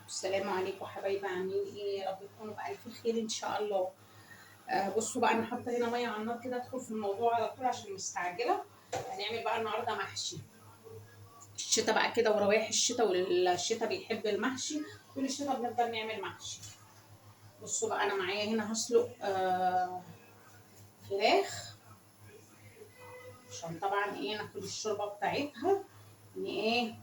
السلام عليكم حبايبي، عاملين ايه؟ يا رب تكونوا بألف خير ان شاء الله. بصوا بقى، انا حاطه هنا مية على النار كده، ادخل في الموضوع على طول عشان مستعجلة. هنعمل بقى النهارده محشي الشتا بقى كده، وروايح الشتا، والشتا بيحب المحشي، طول الشتا بنفضل نعمل محشي. بصوا بقى، انا معايا هنا هسلق فراخ عشان طبعا ايه ناكل الشوربة بتاعتها، ان ايه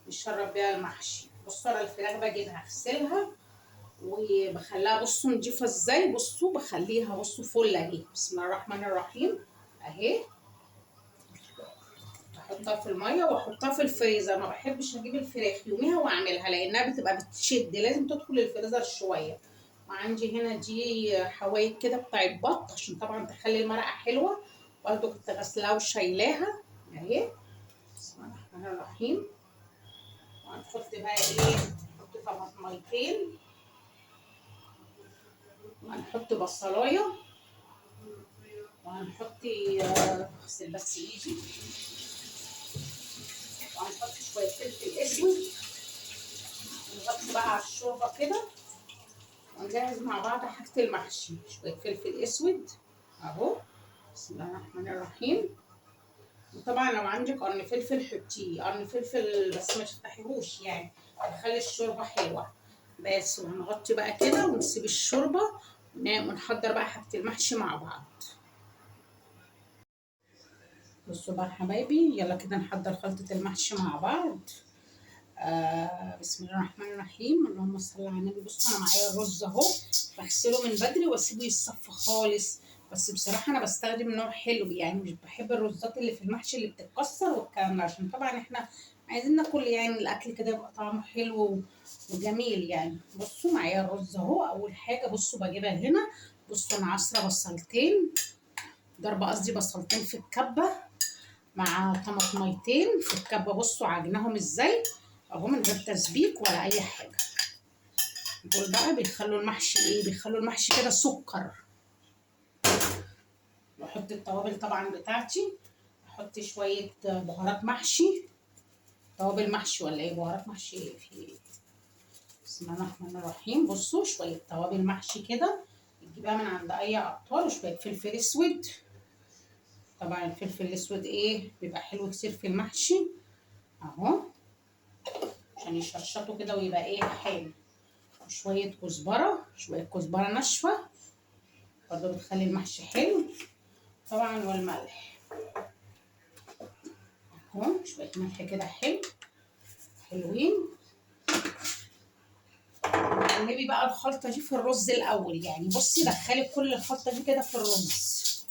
نشرب بيها المحشي. بصوا انا الفراخ بجيبها اغسلها وبخليها، بصوا نضيفه ازاي، بصوا بخليها بصوا فل اهي، بسم الله الرحمن الرحيم اهي. احطها في المية واحطها في الفريزر. ما بحبش اجيب الفراخ يوميها واعملها لانها بتبقى بتشد، لازم تدخل الفريزر شوية. وعندي هنا دي حوايج كده بتاعت بط عشان طبعا تخلي المرقه حلوة، برضو كنت غسلاها وشايلاها اهي، بسم الله الرحمن الرحيم. وهنحط بقى ايه، نحط طماطميتين، وهنحط بصلايه، وهنحط اغسل بس ايدي، وهنحط شوية فلفل اسود، ونغطي بقى على الشوربة كده، ونجهز مع بعض حاجة المحشي. شوية فلفل اسود اهو، بسم الله الرحمن الرحيم. وطبعا لو عندك قرن فلفل حطيه، قرن فلفل بس ما تفتحيهوش يعني، نخلي الشوربة حلوة بس. وهنغطي بقى كده ونسيب الشوربة ونحضر بقى حاجة المحشي مع بعض. بصوا بقى حبايبي، يلا كده نحضر خلطه المحشي مع بعض. بسم الله الرحمن الرحيم، اللهم صل على النبي. بصوا انا معايا الرز اهو، بغسله من بدري واسيبه يتصفى خالص. بس بصراحة انا بستخدم نوع حلو يعني، مش بحب الرزات اللي في المحشي اللي بتتكسر والكلام ده، عشان طبعا احنا عايزين ناكل يعني الاكل كده يبقى طعمه حلو وجميل يعني. بصوا معايا الرز اهو. اول حاجة بصوا بجيبها هنا، بصوا انا عصره بصلتين، ضربه قصدي بصلتين في الكبه مع طماطميتين في الكبه. بصوا عجناهم ازاي اهو، من غير تسبيك ولا اي حاجة. دول بقى بيخلوا المحشي ايه، بيخلوا المحشي كده سكر. واحط التوابل طبعا بتاعتي، احط شوية بهارات محشي، توابل محشي ولا ايه، بهارات محشي ايه في ايه، بسم الله الرحمن الرحيم. بصوا شوية توابل محشي كده تجيبها من عند اي عطار، وشوية فلفل اسود. طبعا الفلفل الاسود ايه بيبقى حلو كتير في المحشي اهو، عشان يشطشطوا كده ويبقى ايه حلو. وشوية كزبره، شوية كزبره ناشفة برضه بتخلي المحشي حلو طبعا. والملح اهو، شوية ملح كده حلو حلوين. قلبي بقى الخلطة دي في الرز الاول يعني. بصي دخلي كل الخلطة دي كده في الرز،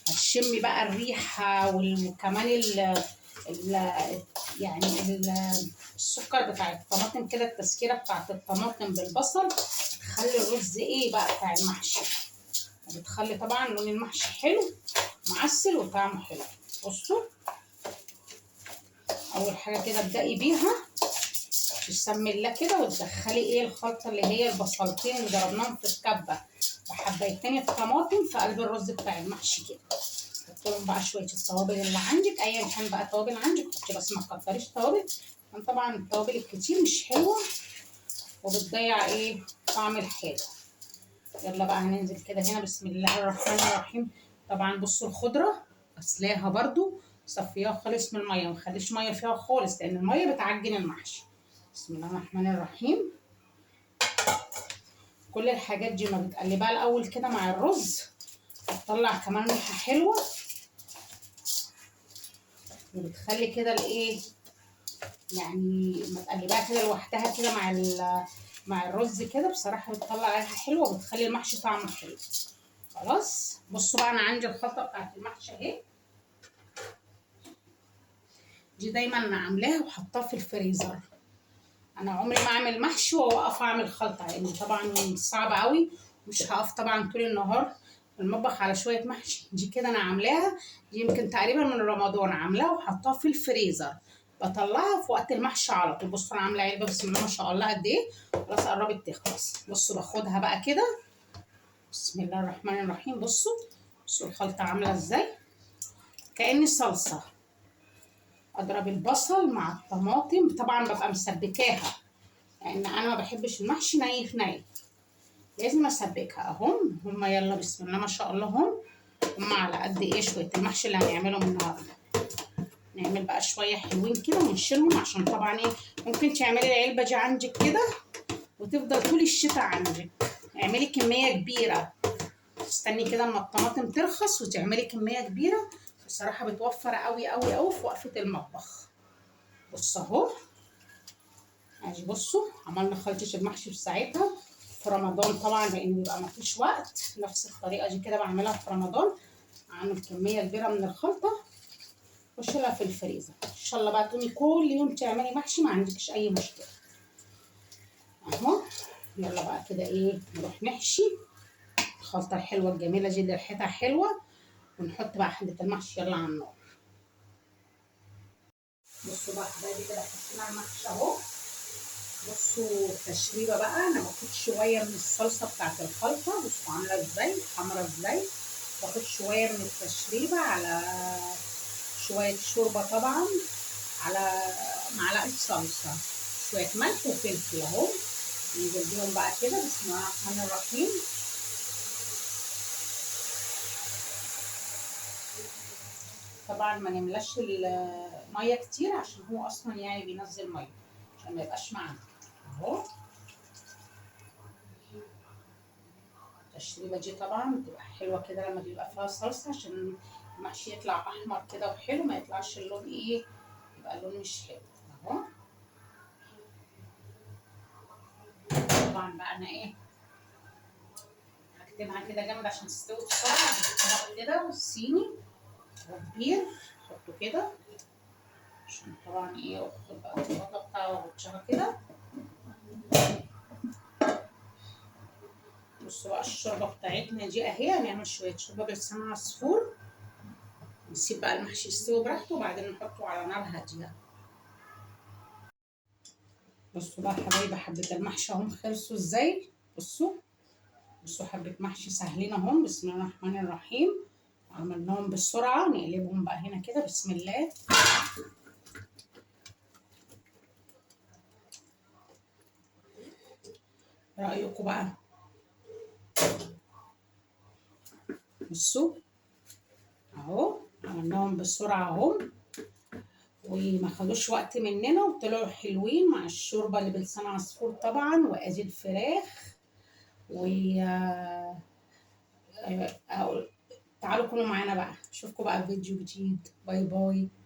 هتشمي بقى الريحة، وكمان ال يعني السكر بتاع الطماطم كده، التسكيره بتاعت الطماطم بالبصل تخلي الرز ايه بقى بتاع المحشي، وبتخلي طبعا لون المحشي حلو معسل وطعمه حلو. بصوا اول حاجة كده ابدأي بيها، تسمي الله كده، وتدخلي ايه الخلطة اللي هي البصلتين اللي ضربناهم في الكبه وحبايتين الطماطم في قلب الرز بتاع المحشي كده. حطي لهم بقى شوية التوابل اللي عندك، ايا كان بقى التوابل عندك حطي، بس ما تكتريش توابل، عشان طبعا التوابل الكتير مش حلوة وبتضيع ايه طعم الحاجة. يلا بقى هننزل كده هنا، بسم الله الرحمن الرحيم. طبعا بصوا الخضرة غسلاها برده، صفيها خالص من المية، ما تخليش مية فيها خالص لان المية بتعجن المحشي. بسم الله الرحمن الرحيم. كل الحاجات دي ما بتقلبها الاول كده مع الرز، بتطلع كمان ريحه حلوة، وبتخلي كده الايه يعني ما تقلبها كده لوحدها كده مع الرز كده، بصراحة بتطلع ريحه حلوة وبتخلي المحشي طعمه حلو. خلاص بصوا بقى، انا عندي الخلطة بتاعت المحشي اهي، دي دايما انا عاملاها وحطاها في الفريزر. انا عمري ما اعمل محشي واوقف اعمل خلطه، لان طبعا صعب قوي، مش هقف طبعا طول النهار في المطبخ على شوية محشي. دي كده انا عاملاها، دي يمكن تقريبا من رمضان عاملاها وحطاها في الفريزر، بطلعها في وقت المحشي على طول. بصوا انا عامله علبة بسم الله ما شاء الله قد ايه، خلاص قربت تخلص. بصوا باخدها بقى كده، بسم الله الرحمن الرحيم. بصوا بصوا الخلطة عامله ازاي، كأن صلصه اضرب البصل مع الطماطم، طبعا ببقى مسبكاها لان انا ما بحبش المحشي ني في ني، لازم اسبكها اهم. هما يلا بسم الله ما شاء الله هم على قد ايه شوية المحشي اللي هنعملهم النهارده. نعمل بقى شوية حلوين كده ونشيلهم، عشان طبعا ايه ممكن تعملي العلبة دي عندك كده وتفضل طول الشتاء عندك. اعملي كمية كبيرة، استني كده اما الطماطم ترخص وتعملي كمية كبيرة، بصراحة بتوفر قوي قوي قوي في وقفه المطبخ. بص اهو ادي، بصوا عملنا خلطه المحشي في ساعتها في رمضان طبعا، لان بيبقى مفيش وقت. نفس الطريقة دي كده بعملها في رمضان، اعمل كمية كبيرة من الخلطة واشيلها في الفريزر. ان شاء الله بقى تقومي كل يوم تعملي محشي ما عندكش اي مشكلة اهو. يلا بقى كده ايه نروح نحشي الخلطة الحلوة الجميلة دي اللي ريحتها حلوة، ونحط بقى حله المحشي يلا على النار. بصوا بقى حبايبي كده حطينا المحشي اهو. بصوا التشريبه بقى، انا باخد شوية من الصلصه بتاعت الخلطة، بصوا عامله ازاي، حمرا ازاي. باخد شوية من التشريبه على شوية شوربة طبعا، على معلقه صلصه، شوية ملح وفلفل اهو. ننزل بيهم بقى كده بسم الله الرحمن الرحيم. طبعا ما نملاش المية كتير عشان هو اصلا يعني بينزل مية، عشان ما يبقاش معانا اهو. التشريبه دي طبعا بتبقى حلوة كده لما بيبقى فيها صلصه، عشان المحشي يطلع احمر كده وحلو، ما يطلعش اللون ايه، يبقى اللون مش حلو اهو. طبعا بقى انا ايه هكتبها كده جنب عشان تستوي بسرعة. طبق كده صيني وكبير احطه كده، عشان طبعا ايه اخد بقى الغطا بتاعه واغطيها كده. بصوا بقى الشوربة بتاعتنا دي اهي، هنعمل شوية شوربة بلسان عصفور، نسيب بقى المحشي يستوي براحته وبعدين نحطه على نار هادية. بصوا بقى حبايبي حبه المحشي اهم خلصوا ازاي. بصوا حبه محشي سهلين اهم، بسم الله الرحمن الرحيم. عملناهم بالسرعة، نقلبهم بقى هنا كده بسم الله. رايكم بقى؟ بصوا اهو عملناهم بسرعة اهو، وما خدوش وقت مننا وطلعوا حلوين مع الشوربة اللي بلسان عصفور طبعا. وادي الفراخ. و تعالوا كلوا معانا بقى، اشوفكم بقى في فيديو جديد. bye bye.